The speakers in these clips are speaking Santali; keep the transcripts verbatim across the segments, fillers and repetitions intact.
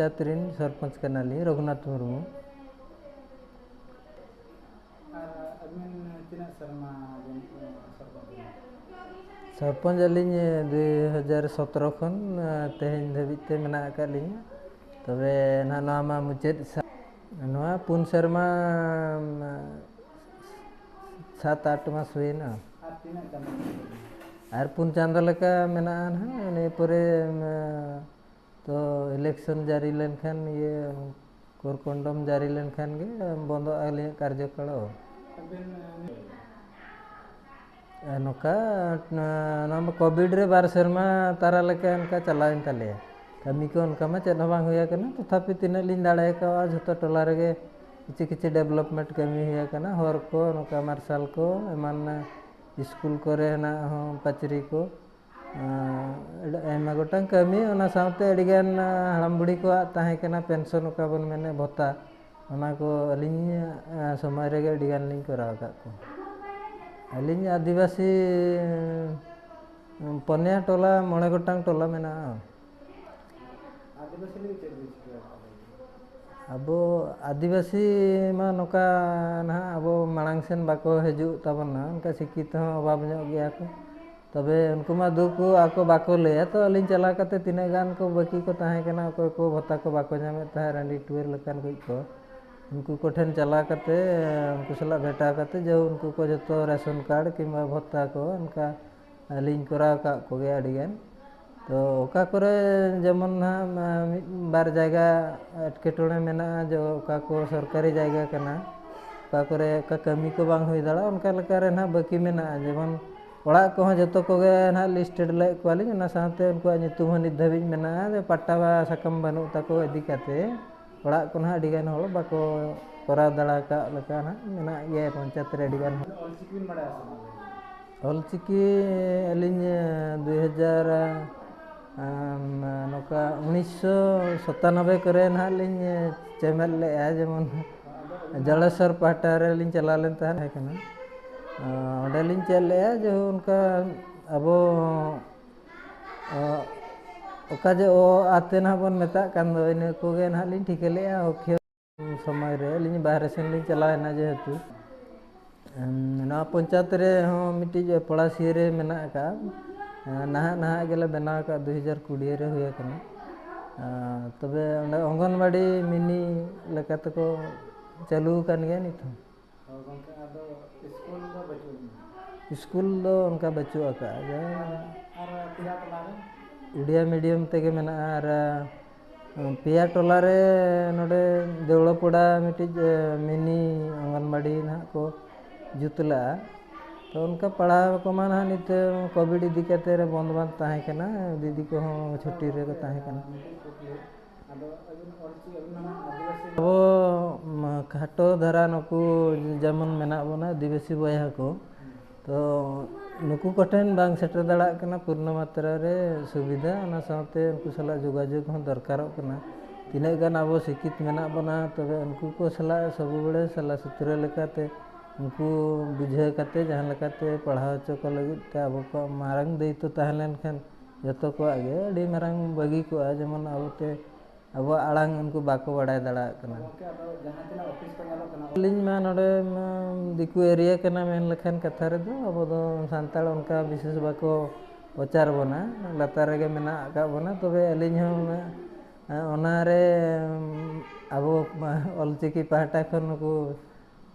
ᱯᱚᱧᱪᱟᱭᱮᱛ ᱨᱮᱱ ᱥᱚᱨᱯᱚᱧᱪ ᱠᱟᱱᱟᱞᱤᱧ, ᱨᱚᱜᱷᱩᱱᱟᱛᱷ ᱢᱩᱨᱢᱩ᱾ ᱟᱨ ᱟᱹᱵᱤᱱ ᱛᱤᱱᱟᱹᱜ ᱥᱮᱨᱢᱟ ᱵᱤᱱ ᱥᱚᱨᱯᱚᱧᱪ ᱮᱱᱟ? ᱥᱚᱨᱯᱚᱧᱪ ᱟᱹᱞᱤᱧ ᱫᱩᱭ ᱦᱟᱡᱟᱨ ᱥᱚᱛᱨᱚ ᱠᱷᱚᱱ ᱛᱮᱦᱮᱧ ᱫᱷᱟᱹᱵᱤᱡ ᱛᱮ ᱢᱮᱱᱟᱜ ᱟᱠᱟᱫ ᱞᱤᱧᱟ᱾ ᱛᱚᱵᱮ ᱱᱟᱦᱟᱜ ᱱᱚᱣᱟ ᱢᱟ ᱢᱩᱪᱟᱹᱫ ᱥᱟ-, ᱱᱚᱣᱟ ᱯᱩᱱ ᱥᱮᱨᱢᱟ, ᱥᱟᱛ ᱟᱴ ᱢᱟᱥ ᱦᱩᱭᱮᱱᱟ᱾ ᱟᱨ ᱛᱤᱱᱟᱹᱜ ᱪᱟᱸᱫᱳ ᱵᱤᱱ ᱠᱟᱹᱢᱤᱭᱟ? ᱟᱨ ᱯᱩᱱ ᱪᱟᱸᱫᱳ ᱞᱮᱠᱟ ᱢᱮᱱᱟᱜᱼᱟ ᱱᱟᱦᱟᱜ᱾ ᱤᱱᱟᱹ ᱯᱚᱨᱮ, ᱛᱚ election ᱡᱟᱹᱨᱤ ᱞᱮᱱᱠᱷᱟᱱ, ᱤᱭᱟᱹ ᱠᱚᱨᱠᱚᱱᱰᱚᱢ ᱡᱟᱹᱨᱤ ᱞᱮᱱᱠᱷᱟᱱ ᱜᱮ ᱵᱚᱱᱫᱚᱜᱼᱟ ᱟᱹᱞᱤᱧᱟᱜ ᱠᱟᱨᱡᱚᱠᱟᱞ᱾ ᱟᱹᱵᱤᱱ ᱟᱨ ᱱᱚᱝᱠᱟ, ᱱᱚᱣᱟ ᱢᱟ ᱠᱳᱵᱷᱤᱰ ᱨᱮ ᱵᱟᱨ ᱥᱮᱨᱢᱟ ᱛᱟᱨᱟ ᱞᱮᱠᱟ ᱚᱱᱠᱟ ᱪᱟᱞᱟᱣᱮᱱ ᱛᱟᱞᱮᱭᱟ᱾ ᱠᱟᱹᱢᱤ ᱠᱚ ᱚᱱᱠᱟ ᱢᱟ ᱪᱮᱫ ᱦᱚᱸ ᱵᱟᱝ ᱦᱩᱭ ᱟᱠᱟᱱᱟ, ᱛᱚᱛᱷᱟᱯᱤ ᱛᱤᱱᱟᱹᱜ ᱞᱤᱧ ᱫᱟᱲᱮ ᱠᱟᱣᱟ ᱡᱷᱚᱛᱚ ᱴᱚᱞᱟ ᱨᱮᱜᱮ ᱠᱤᱪᱷᱩ ᱠᱤᱪᱷᱩ development ᱠᱟᱹᱢᱤ ᱦᱩᱭ ᱟᱠᱟᱱᱟ, ᱦᱚᱨ ᱠᱚ, ᱱᱚᱝᱠᱟ ᱢᱟᱨᱥᱟᱞ ᱠᱚ, ᱮᱢᱟᱱ ᱥᱠᱩᱞ ᱠᱚᱨᱮ ᱦᱮᱱᱟᱜ ᱦᱚᱸ ᱯᱟᱹᱪᱨᱤ ᱠᱚ, ᱟᱨ ᱟᱭᱢᱟ ᱜᱚᱴᱟᱝ ᱠᱟᱹᱢᱤ, ᱚᱱᱟ ᱥᱟᱶᱛᱮ ᱟᱹᱰᱤᱜᱟᱱ ᱦᱟᱲᱟᱢ ᱵᱩᱲᱦᱤ ᱠᱚᱣᱟᱜ ᱛᱟᱦᱮᱸ ᱠᱟᱱᱟ ᱯᱮᱱᱥᱚᱱ, ᱚᱠᱟ ᱵᱚᱱ ᱢᱮᱱᱮᱫ ᱵᱷᱚᱛᱟ, ᱚᱱᱟ ᱠᱚ ᱟᱹᱞᱤᱧ ᱥᱚᱢᱚᱭ ᱨᱮᱜᱮ ᱟᱹᱰᱤᱜᱟᱱ ᱞᱤᱧ ᱠᱚᱨᱟᱣ ᱟᱠᱟᱫ ᱠᱚᱣᱟ᱾ ᱟᱹᱞᱤᱧ ᱟᱹᱫᱤᱵᱟᱹᱥᱤ ᱯᱚᱱᱭᱟ ᱴᱚᱞᱟ, ᱢᱚᱬᱮ ᱜᱚᱴᱟᱝ ᱴᱚᱞᱟ ᱢᱮᱱᱟᱜᱼᱟ᱾ ᱟᱹᱫᱤᱵᱟᱹᱥᱤ ᱞᱟᱹᱜᱤᱫ ᱪᱮᱫ ᱵᱤᱱ ᱪᱤᱠᱟᱹ ᱟᱠᱟᱫᱟ? ᱟᱵᱚ ᱟᱹᱫᱤᱵᱟᱹᱥᱤ ᱢᱟ ᱱᱚᱝᱠᱟ ᱱᱟᱦᱟᱜ ᱟᱵᱚ ᱢᱟᱲᱟᱝ ᱥᱮᱱ ᱵᱟᱠᱚ ᱦᱤᱡᱩᱜ ᱛᱟᱵᱚᱱᱟ, ᱚᱱᱠᱟ ᱥᱤᱠᱠᱷᱤᱛᱚ ᱦᱚᱸ ᱚᱵᱷᱟᱵᱽ ᱧᱚᱜ ᱜᱮᱭᱟ ᱠᱚ᱾ ᱛᱚᱵᱮ ᱩᱱᱠᱩ ᱢᱟ ᱫᱩᱠ ᱠᱚ ᱟᱠᱚ ᱵᱟᱠᱚ ᱞᱟᱹᱭᱟ, ᱛᱚ ᱟᱹᱞᱤᱧ ᱪᱟᱞᱟᱣ ᱠᱟᱛᱮ ᱛᱤᱱᱟᱹᱜ ᱜᱟᱱ ᱠᱚ ᱵᱟᱹᱠᱤ ᱠᱚ ᱛᱟᱦᱮᱸ ᱠᱟᱱᱟ, ᱚᱠᱚᱭ ᱠᱚ ᱵᱷᱚᱛᱟ ᱠᱚ ᱵᱟᱠᱚ ᱧᱟᱢᱮᱫ ᱛᱟᱦᱮᱸᱫ, ᱨᱟᱺᱰᱤ ᱴᱩᱣᱟᱹᱨ ᱞᱮᱠᱟᱱ ᱠᱚ ᱠᱚ, ᱩᱱᱠᱩ ᱠᱚᱴᱷᱮᱱ ᱪᱟᱞᱟᱣ ᱠᱟᱛᱮ, ᱩᱱᱠᱩ ᱥᱟᱞᱟᱜ ᱵᱷᱮᱴᱟᱣ ᱠᱟᱛᱮ, ᱡᱮ ᱩᱱᱠᱩ ᱠᱚ ᱡᱷᱚᱛᱚ ᱨᱮᱥᱚᱱ ᱠᱟᱨᱰ ᱠᱤᱝᱵᱟ ᱵᱷᱚᱛᱟ ᱠᱚ ᱚᱱᱠᱟ ᱞᱤᱧ ᱠᱚᱨᱟᱣ ᱟᱠᱟᱫ ᱠᱚᱜᱮᱭᱟ ᱟᱹᱰᱤᱜᱟᱱ᱾ ᱛᱚ ᱚᱠᱟ ᱠᱚᱨᱮ ᱡᱮᱢᱚᱱ ᱱᱟᱦᱟᱜ ᱢᱤᱫ ᱵᱟᱨ ᱡᱟᱭᱜᱟ ᱮᱴᱠᱮᱴᱚᱬᱮ ᱢᱮᱱᱟᱜᱼᱟ, ᱡᱮ ᱚᱠᱟ ᱠᱚ ᱥᱚᱨᱠᱟᱨᱤ ᱡᱟᱭᱜᱟ ᱠᱟᱱᱟ, ᱚᱠᱟ ᱠᱚᱨᱮ ᱚᱠᱟ ᱠᱟᱹᱢᱤ ᱠᱚ ᱵᱟᱝ ᱦᱩᱭ ᱫᱟᱲᱮᱭᱟᱜᱼᱟ, ᱚᱱᱠᱟ ᱞᱮᱠᱟ ᱨᱮ ᱱᱟᱦᱟᱜ ᱵᱟᱹᱠᱤ ᱢᱮᱱᱟᱜᱼᱟ᱾ ᱡᱮᱢᱚᱱ ᱚᱲᱟᱜ ᱠᱚᱦᱚᱸ ᱡᱚᱛᱚ ᱠᱚᱜᱮ ᱱᱟᱦᱟᱜ ᱞᱤᱥᱴᱮᱰ ᱞᱮᱫ ᱠᱚᱣᱟᱞᱤᱧ, ᱚᱱᱟ ᱥᱟᱶᱛᱮ ᱩᱱᱠᱩᱣᱟᱜ ᱧᱩᱛᱩᱢ ᱦᱚᱸ ᱱᱤᱛ ᱫᱷᱟᱹᱵᱤᱡ ᱢᱮᱱᱟᱜᱼᱟ, ᱡᱮ ᱯᱟᱴᱟ ᱥᱟᱠᱟᱢ ᱵᱟᱹᱱᱩᱜ ᱛᱟᱠᱚ ᱤᱫᱤ ᱠᱟᱛᱮ ᱚᱲᱟᱜ ᱠᱚ ᱱᱟᱦᱟᱜ ᱟᱹᱰᱤᱜᱟᱱ ᱦᱚᱲ ᱵᱟᱠᱚ ᱠᱚᱨᱟᱣ ᱫᱟᱲᱮ ᱟᱠᱟᱫ ᱞᱮᱠᱟ ᱱᱟᱦᱟᱜ ᱢᱮᱱᱟᱜ ᱜᱮᱭᱟ ᱯᱚᱧᱪᱟᱭᱮᱛ ᱨᱮ ᱟᱹᱰᱤᱜᱟᱱ ᱦᱚᱲ᱾ ᱚᱞᱪᱤᱠᱤ ᱵᱤᱱ ᱵᱟᱲᱟᱭᱟ ᱥᱮ ᱵᱟᱝ? ᱚᱞᱪᱤᱠᱤ ᱟᱹᱞᱤᱧ ᱫᱩᱭ ᱦᱟᱡᱟᱨ ᱱᱚᱝᱠᱟ ᱩᱱᱤᱥᱥᱚ ᱥᱟᱛᱟᱱᱚᱵᱵᱳᱭ ᱠᱚᱨᱮ ᱱᱟᱦᱟᱜ ᱞᱤᱧ ᱪᱮᱢᱮᱫ ᱞᱮᱫᱼᱟ, ᱡᱮᱢᱚᱱ ᱡᱚᱲᱮᱥᱚᱨ ᱯᱟᱦᱴᱟ ᱨᱮᱞᱤᱧ ᱪᱟᱞᱟᱣ ᱞᱮᱱ ᱛᱟᱦᱮᱸ ᱠᱟᱱᱟ᱾ ᱚᱸᱰᱮᱞᱤᱧ ᱪᱮᱫ ᱞᱮᱫᱼᱟ ᱡᱮ ᱚᱱᱠᱟ ᱟᱵᱚ ᱚᱠᱟ ᱡᱮ ᱚ ᱟᱛᱮ ᱱᱟᱦᱟᱜ ᱵᱚᱱ ᱢᱮᱛᱟᱜ ᱠᱟᱱ ᱫᱚ, ᱤᱱᱟᱹ ᱠᱚᱜᱮ ᱱᱟᱦᱟᱜ ᱞᱤᱧ ᱴᱷᱤᱠᱟᱹ ᱞᱮᱫᱼᱟ ᱚᱠᱷᱮ ᱥᱚᱢᱚᱭ ᱨᱮ᱾ ᱟᱹᱞᱤᱧ ᱵᱟᱦᱨᱮ ᱥᱮᱱ ᱞᱤᱧ ᱪᱟᱞᱟᱣ ᱮᱱᱟ ᱡᱮᱦᱮᱛᱩ᱾ ᱮᱢ, ᱱᱚᱣᱟ ᱯᱚᱧᱪᱟᱭᱮᱛ ᱨᱮᱦᱚᱸ ᱢᱤᱫᱴᱤᱡ ᱯᱚᱲᱟᱥᱤ ᱨᱮ ᱢᱮᱱᱟᱜ ᱟᱠᱟᱫᱼᱟ᱾ ᱮᱸ, ᱱᱟᱦᱟᱜ, ᱱᱟᱦᱟᱜ ᱜᱮᱞᱮ ᱵᱮᱱᱟᱣ ᱟᱠᱟᱫ, ᱫᱩ ᱦᱟᱡᱟᱨ ᱠᱩᱲᱤ ᱨᱮ ᱦᱩᱭ ᱟᱠᱟᱱᱟ᱾ ᱮᱸ, ᱛᱚᱵᱮ ᱚᱸᱰᱮ ᱚᱝᱜᱚᱱᱣᱟᱲᱤ ᱢᱤᱱᱤ ᱞᱮᱠᱟ ᱛᱮᱠᱚ ᱪᱟᱹᱞᱩ ᱟᱠᱟᱱ ᱜᱮᱭᱟ ᱱᱤᱛ ᱦᱚᱸ᱾ ᱦᱳᱭ ᱜᱚᱢᱠᱮ, ᱟᱫᱚ ᱥᱠᱩᱞ ᱫᱚ ᱵᱟᱹᱪᱩᱜ ᱟᱹᱱᱤᱡ? ᱥᱠᱩᱞ ᱫᱚ ᱚᱱᱠᱟ ᱵᱟᱹᱪᱩᱜ ᱟᱠᱟᱫᱼᱟ᱾ ᱡᱟᱦᱟᱸ ᱟᱨ ᱯᱮᱭᱟ ᱴᱚᱞᱟ ᱨᱮ? ᱩᱰᱤᱭᱟ ᱢᱤᱰᱤᱭᱟᱢ ᱛᱮᱜᱮ ᱢᱮᱱᱟᱜᱼᱟ᱾ ᱟᱨ, ᱮᱸ, ᱯᱮᱭᱟ ᱴᱚᱞᱟ ᱨᱮ ᱱᱚᱰᱮ ᱫᱮᱣᱲᱟᱯᱚᱲᱟ ᱢᱤᱫᱴᱤᱡ, ᱮᱸ, ᱢᱤᱱᱤ ᱚᱝᱜᱚᱱᱵᱟᱲᱤ ᱱᱟᱦᱟᱜ ᱠᱚ ᱡᱩᱛ ᱞᱮᱫᱼᱟ᱾ ᱛᱚ ᱚᱱᱠᱟ ᱯᱟᱲᱦᱟᱣ ᱠᱚᱢᱟ ᱱᱟᱦᱟᱜ ᱱᱤᱛᱚᱜ ᱠᱳᱵᱷᱤᱰ ᱤᱫᱤ ᱠᱟᱛᱮ ᱨᱮ ᱵᱚᱱᱫ ᱵᱟᱝ ᱛᱟᱦᱮᱸ ᱠᱟᱱᱟ, ᱫᱤᱫᱤ ᱠᱚᱦᱚᱸ ᱪᱷᱩᱴᱤ ᱨᱮᱠᱚ ᱛᱟᱦᱮᱸ ᱠᱟᱱᱟ᱾ ᱢᱤᱫᱴᱤᱡ ᱠᱩᱠᱞᱤ, ᱟᱫᱚ ᱟᱹᱵᱤᱱ ᱚᱞᱪᱤᱠᱤ, ᱟᱹᱵᱤᱱ ᱢᱟ ᱟᱹᱫᱤᱵᱟᱹᱥᱤ ᱟᱵᱚ, ᱢᱟ, ᱠᱷᱟᱴᱚ ᱫᱷᱟᱨᱟ ᱱᱩᱠᱩ ᱡᱮᱢᱚᱱ ᱢᱮᱱᱟᱜ ᱵᱚᱱᱟ ᱟᱹᱫᱤᱵᱟᱹᱥᱤ ᱵᱚᱭᱦᱟ ᱠᱚ, ᱛᱚ ᱱᱩᱠᱩ ᱠᱚᱴᱷᱮᱱ ᱵᱟᱝ ᱥᱮᱴᱮᱨ ᱫᱟᱲᱮᱭᱟᱜ ᱠᱟᱱᱟ ᱯᱩᱨᱱᱚ ᱢᱟᱛᱨᱟ ᱨᱮ ᱥᱩᱵᱤᱫᱷᱟ, ᱚᱱᱟ ᱥᱟᱶᱛᱮ ᱩᱱᱠᱩ ᱥᱟᱞᱟᱜ ᱡᱳᱜᱟᱡᱳᱜᱽ ᱦᱚᱸ ᱫᱚᱨᱠᱟᱨᱚᱜ ᱠᱟᱱᱟ᱾ ᱛᱤᱱᱟᱹᱜ ᱜᱟᱱ ᱟᱵᱚ ᱥᱤᱠᱠᱷᱤᱛ ᱢᱮᱱᱟᱜ ᱵᱚᱱᱟ, ᱛᱚᱵᱮ ᱩᱱᱠᱩ ᱠᱚ ᱥᱟᱞᱟᱜ ᱥᱚᱵᱚ ᱵᱮᱲᱮ ᱥᱟᱞᱟ ᱥᱩᱛᱨᱟᱹ ᱞᱮᱠᱟᱛᱮ ᱩᱱᱠᱩ ᱵᱩᱡᱷᱟᱹᱣ ᱠᱟᱛᱮ ᱡᱟᱦᱟᱸ ᱞᱮᱠᱟᱛᱮ ᱯᱟᱲᱦᱟᱣ ᱦᱚᱪᱚ ᱠᱚ ᱞᱟᱹᱜᱤᱫ ᱛᱮ ᱟᱵᱚ ᱠᱚᱣᱟᱜ ᱢᱟᱨᱟᱝ ᱫᱟᱹᱭᱤᱛᱛᱚ ᱛᱟᱦᱮᱸ ᱞᱮᱱᱠᱷᱟᱱ ᱡᱚᱛᱚ ᱠᱚᱣᱟᱜ ᱜᱮ ᱟᱹᱰᱤ ᱢᱟᱨᱟᱝ ᱵᱟᱹᱜᱤ ᱠᱚᱜᱼᱟ, ᱡᱮᱢᱚᱱ ᱟᱵᱚᱛᱮ ᱟᱵᱚᱣᱟᱜ ᱟᱲᱟᱝ ᱩᱱᱠᱩ ᱵᱟᱠᱚ ᱵᱟᱲᱟᱭ ᱫᱟᱲᱮᱭᱟᱜ ᱠᱟᱱᱟ᱾ ᱜᱚᱢᱠᱮ, ᱟᱫᱚ ᱡᱟᱦᱟᱸ ᱛᱤᱱᱟᱹᱜ ᱚᱯᱷᱤᱥ ᱠᱚ ᱧᱮᱞᱚᱜ ᱠᱟᱱᱟ, ᱟᱹᱞᱤᱧ ᱢᱟ ᱱᱚᱰᱮ ᱢᱟ ᱫᱤᱠᱩ ᱮᱨᱤᱭᱟ ᱠᱟᱱᱟ ᱢᱮᱱ ᱞᱮᱠᱷᱟᱱ ᱠᱟᱛᱷᱟ ᱨᱮᱫᱚ, ᱟᱵᱚ ᱫᱚ ᱥᱟᱱᱛᱟᱲ ᱚᱱᱠᱟ ᱵᱤᱥᱮᱥ ᱵᱟᱠᱚ ᱯᱨᱚᱪᱟᱨ ᱵᱚᱱᱟ, ᱞᱟᱛᱟᱨ ᱨᱮᱜᱮ ᱢᱮᱱᱟᱜ ᱟᱠᱟᱫ ᱵᱚᱱᱟ᱾ ᱛᱚᱵᱮ ᱟᱹᱞᱤᱧ ᱦᱚᱸ ᱩᱱᱟᱹᱜ, ᱮᱸ, ᱚᱱᱟᱨᱮ, ᱮᱸ, ᱟᱵᱚ ᱚᱞᱪᱤᱠᱤ ᱯᱟᱦᱴᱟ ᱠᱷᱚᱱ ᱱᱩᱠᱩ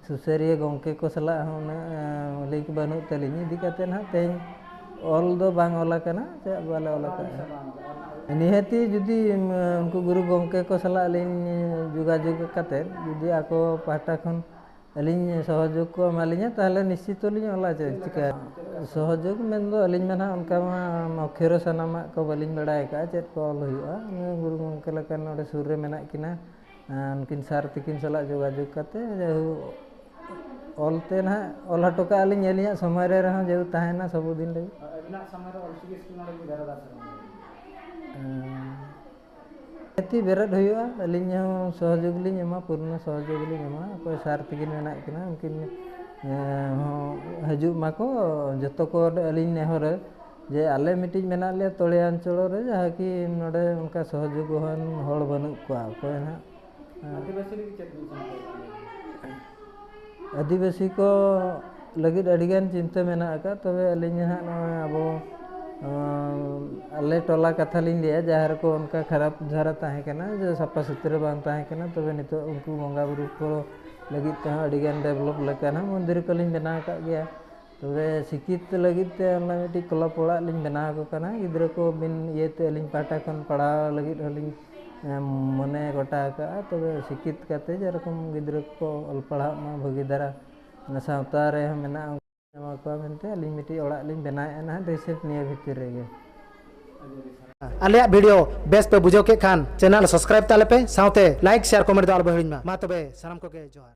ᱥᱩᱥᱟᱹᱨᱤᱭᱟᱹ ᱜᱚᱢᱠᱮ ᱠᱚ ᱥᱟᱞᱟᱜ ᱦᱚᱸ ᱩᱱᱟᱹᱜ, ᱮᱸ, ᱞᱤᱝᱠ ᱵᱟᱹᱱᱩᱜ ᱛᱟᱹᱞᱤᱧ ᱤᱫᱤ ᱠᱟᱛᱮ ᱱᱟᱦᱟᱜ ᱛᱮᱦᱮᱧ ᱚᱞ ᱫᱚ ᱵᱟᱝ ᱚᱞ ᱟᱠᱟᱱᱟ, ᱪᱮᱫ ᱵᱟᱞᱮ ᱚᱞ ᱟᱠᱟᱫᱼᱟ᱾ ᱱᱤᱦᱟᱹᱛᱤ ᱡᱩᱫᱤ, ᱮᱸ, ᱩᱱᱠᱩ ᱜᱩᱨᱩ ᱜᱚᱢᱠᱮ ᱠᱚ ᱥᱟᱞᱟᱜ ᱞᱤᱧ ᱡᱳᱜᱟᱡᱳᱜᱽ ᱠᱟᱛᱮ ᱡᱩᱫᱤ ᱟᱠᱚ ᱯᱟᱦᱴᱟ ᱠᱷᱚᱱ ᱟᱹᱞᱤᱧ ᱥᱚᱦᱚᱡᱳᱜᱽ ᱠᱚ ᱮᱢᱟᱞᱤᱧᱟ, ᱛᱟᱦᱚᱞᱮ ᱱᱤᱥᱪᱤᱛ ᱞᱤᱧ ᱚᱞᱟ᱾ ᱪᱮᱫ ᱪᱮᱫ ᱞᱮᱠᱟ ᱪᱤᱠᱟᱹ? ᱥᱚᱦᱚᱡᱳᱜᱽ ᱢᱮᱱᱫᱚ ᱟᱹᱞᱤᱧ ᱢᱟ ᱱᱟᱦᱟᱜ ᱚᱱᱠᱟ ᱢᱟ ᱚᱠᱷᱮᱨᱚ ᱥᱟᱱᱟᱢᱟᱜ ᱠᱚ ᱵᱟᱹᱞᱤᱧ ᱵᱟᱲᱟᱭ ᱟᱠᱟᱫᱼᱟ ᱪᱮᱫ ᱠᱚ ᱚᱞ ᱦᱩᱭᱩᱜᱼᱟ᱾ ᱜᱩᱨᱩ ᱜᱚᱢᱠᱮ ᱞᱮᱠᱟᱱ ᱱᱚᱰᱮ ᱥᱩᱨ ᱨᱮ ᱢᱮᱱᱟᱜ ᱠᱤᱱᱟ, ᱟᱨ ᱩᱱᱠᱤᱱ ᱥᱟᱨ ᱛᱟᱹᱠᱤᱱ ᱥᱟᱞᱟᱜ ᱡᱳᱜᱟᱡᱳᱜᱽ ᱠᱟᱛᱮ ᱡᱟᱭᱦᱳᱠ ᱚᱞ ᱛᱮ ᱱᱟᱦᱟᱜ ᱚᱞ ᱦᱚᱴᱚ ᱠᱟᱜᱼᱟ ᱞᱤᱧ ᱟᱹᱞᱤᱧᱟᱜ ᱥᱚᱢᱚᱭ ᱨᱮ ᱨᱮᱦᱚᱸ ᱡᱮᱦᱮᱛᱩ ᱛᱟᱦᱮᱱᱟ ᱥᱚᱵᱚ ᱫᱤᱱ ᱞᱟᱹᱜᱤᱫ᱾ ᱟᱹᱵᱤᱱᱟᱜ ᱥᱚᱢᱚᱭ ᱨᱮ ᱚᱞᱪᱤᱠᱤ ᱥᱠᱩᱞ ᱱᱚᱰᱮ ᱵᱤᱱ ᱵᱮᱨᱮᱫᱟ ᱥᱮ ᱵᱟᱝ? ᱦᱮᱸ᱾ ᱱᱤᱦᱟᱹᱛᱤ ᱵᱮᱨᱮᱫ ᱦᱩᱭᱩᱜᱼᱟ, ᱟᱹᱞᱤᱧ ᱦᱚᱸ ᱥᱚᱦᱚᱡᱳᱜᱽ ᱞᱤᱧ ᱮᱢᱟ, ᱯᱩᱨᱱᱚ ᱥᱚᱦᱚᱡᱳᱜᱽ ᱞᱤᱧ ᱮᱢᱟ᱾ ᱚᱠᱚᱭ ᱥᱟᱨ ᱛᱟᱹᱠᱤᱱ ᱢᱮᱱᱟᱜ ᱠᱤᱱᱟ ᱩᱱᱠᱤᱱ, ᱮᱸ, ᱦᱚᱸ ᱦᱤᱡᱩᱜ ᱢᱟᱠᱚ, ᱡᱚᱛᱚ ᱠᱚ ᱟᱹᱞᱤᱧ ᱱᱮᱦᱚᱨ ᱡᱮ ᱟᱞᱮ ᱢᱤᱫᱴᱤᱡ ᱢᱮᱱᱟᱜ ᱞᱮᱭᱟ ᱛᱚᱲᱮ ᱚᱧᱪᱚᱞ ᱨᱮ, ᱡᱟᱦᱟᱸ ᱠᱤ ᱱᱚᱰᱮ ᱚᱱᱠᱟ ᱥᱚᱦᱚᱡᱳᱜᱤᱭᱟᱱ ᱦᱚᱲ ᱵᱟᱹᱱᱩᱜ ᱠᱚᱣᱟ ᱚᱠᱚᱭ ᱦᱟᱸᱜ᱾ ᱟᱹᱫᱤᱵᱟᱹᱥᱤ ᱞᱟᱹᱜᱤᱫ ᱪᱮᱫ ᱵᱤᱱ ᱥᱟᱱᱛᱟᱲ? ᱟᱹᱫᱤᱵᱟᱹᱥᱤ ᱠᱚ ᱞᱟᱹᱜᱤᱫ ᱟᱹᱰᱤᱜᱟᱱ ᱪᱤᱱᱛᱟᱹ ᱢᱮᱱᱟᱜ ᱟᱠᱟᱫ, ᱛᱚᱵᱮ ᱟᱹᱞᱤᱧ ᱦᱟᱸᱜ ᱱᱚᱜᱼᱚᱭ ᱟᱵᱚ, ᱟᱸ, ᱟᱞᱮ ᱴᱚᱞᱟ ᱠᱟᱛᱷᱟ ᱞᱤᱧ ᱞᱟᱹᱭᱟ, ᱡᱟᱦᱟᱸ ᱨᱮᱠᱚ ᱚᱱᱠᱟ ᱠᱷᱟᱨᱟᱯ ᱫᱷᱟᱨᱟ ᱛᱟᱦᱮᱸ ᱠᱟᱱᱟ, ᱡᱮ ᱥᱟᱯᱷᱟ ᱥᱩᱛᱨᱟᱹ ᱵᱟᱝ ᱛᱟᱦᱮᱸ ᱠᱟᱱᱟ, ᱛᱚᱵᱮ ᱱᱤᱛᱚᱜ ᱩᱱᱠᱩ ᱵᱚᱸᱜᱟ ᱵᱩᱨᱩ ᱠᱚ ᱞᱟᱹᱜᱤᱫ ᱛᱮᱦᱚᱸ ᱟᱹᱰᱤᱜᱟᱱ ᱰᱮᱵᱷᱞᱚᱯ ᱞᱮᱠᱟᱱ ᱦᱟᱸᱜ ᱢᱚᱱᱫᱤᱨ ᱠᱚᱞᱤᱧ ᱵᱮᱱᱟᱣ ᱟᱠᱟᱫ ᱜᱮᱭᱟ᱾ ᱛᱚᱵᱮ ᱥᱤᱠᱠᱷᱤᱛ ᱞᱟᱹᱜᱤᱫ ᱛᱮ ᱚᱱᱟ ᱢᱤᱫᱴᱤᱡ ᱠᱞᱟᱵᱽ ᱚᱲᱟᱜ ᱞᱤᱧ ᱵᱮᱱᱟᱣ ᱟᱠᱚ ᱠᱟᱱᱟ᱾ ᱜᱤᱫᱽᱨᱟᱹ ᱠᱚ ᱵᱤᱱ ᱤᱭᱟᱹᱛᱮ ᱟᱹᱞᱤᱧ ᱯᱟᱦᱴᱟ ᱠᱷᱚᱱ ᱯᱟᱲᱦᱟᱣ ᱞᱟᱹᱜᱤᱫ ᱦᱚᱸᱞᱤᱧ, ᱮᱢ, ᱢᱚᱱᱮ ᱜᱚᱴᱟ ᱟᱠᱟᱫᱼᱟ᱾ ᱛᱚᱵᱮ ᱥᱤᱠᱠᱷᱤᱛ ᱠᱟᱛᱮ ᱡᱮᱨᱚᱠᱚᱢ ᱜᱤᱫᱽᱨᱟᱹ ᱠᱚ ᱚᱞ ᱯᱟᱲᱦᱟᱜ ᱢᱟ ᱵᱷᱟᱹᱜᱤ ᱫᱷᱟᱨᱟ, ᱚᱱᱟ ᱥᱟᱶᱛᱟ ᱨᱮᱦᱚᱸ ᱢᱮᱱᱟᱜᱼᱟ, ᱮᱢᱟ ᱠᱚᱣᱟ ᱢᱮᱱᱛᱮ ᱟᱹᱞᱤᱧ ᱢᱤᱫᱴᱤᱡ ᱚᱲᱟᱜ ᱞᱤᱧ ᱵᱮᱱᱟᱣᱮᱫᱼᱟ ᱱᱟᱦᱟᱜ ᱨᱤᱥᱮᱱᱴ ᱱᱤᱭᱟᱹ ᱵᱷᱤᱛᱤᱨ ᱨᱮᱜᱮ᱾ ᱟᱞᱮᱭᱟᱜ ᱵᱷᱤᱰᱤᱭᱳ ᱵᱮᱥ ᱯᱮ ᱵᱩᱡᱷᱟᱹᱣ ᱠᱮᱫ ᱠᱷᱟᱱ ᱪᱮᱱᱮᱞ ᱥᱟᱵᱥᱠᱨᱟᱭᱤᱵ ᱛᱟᱞᱮ ᱯᱮ, ᱥᱟᱶᱛᱮ ᱞᱟᱭᱤᱠ, ᱥᱮᱭᱟᱨ, ᱠᱚᱢᱮᱱᱴ ᱫᱚ ᱟᱞᱚᱯᱮ ᱦᱤᱲᱤᱧ ᱢᱟ᱾ ᱢᱟ ᱛᱚᱵᱮ ᱥᱟᱱᱟᱢ ᱠᱚᱜᱮ ᱡᱚᱦᱟᱨ᱾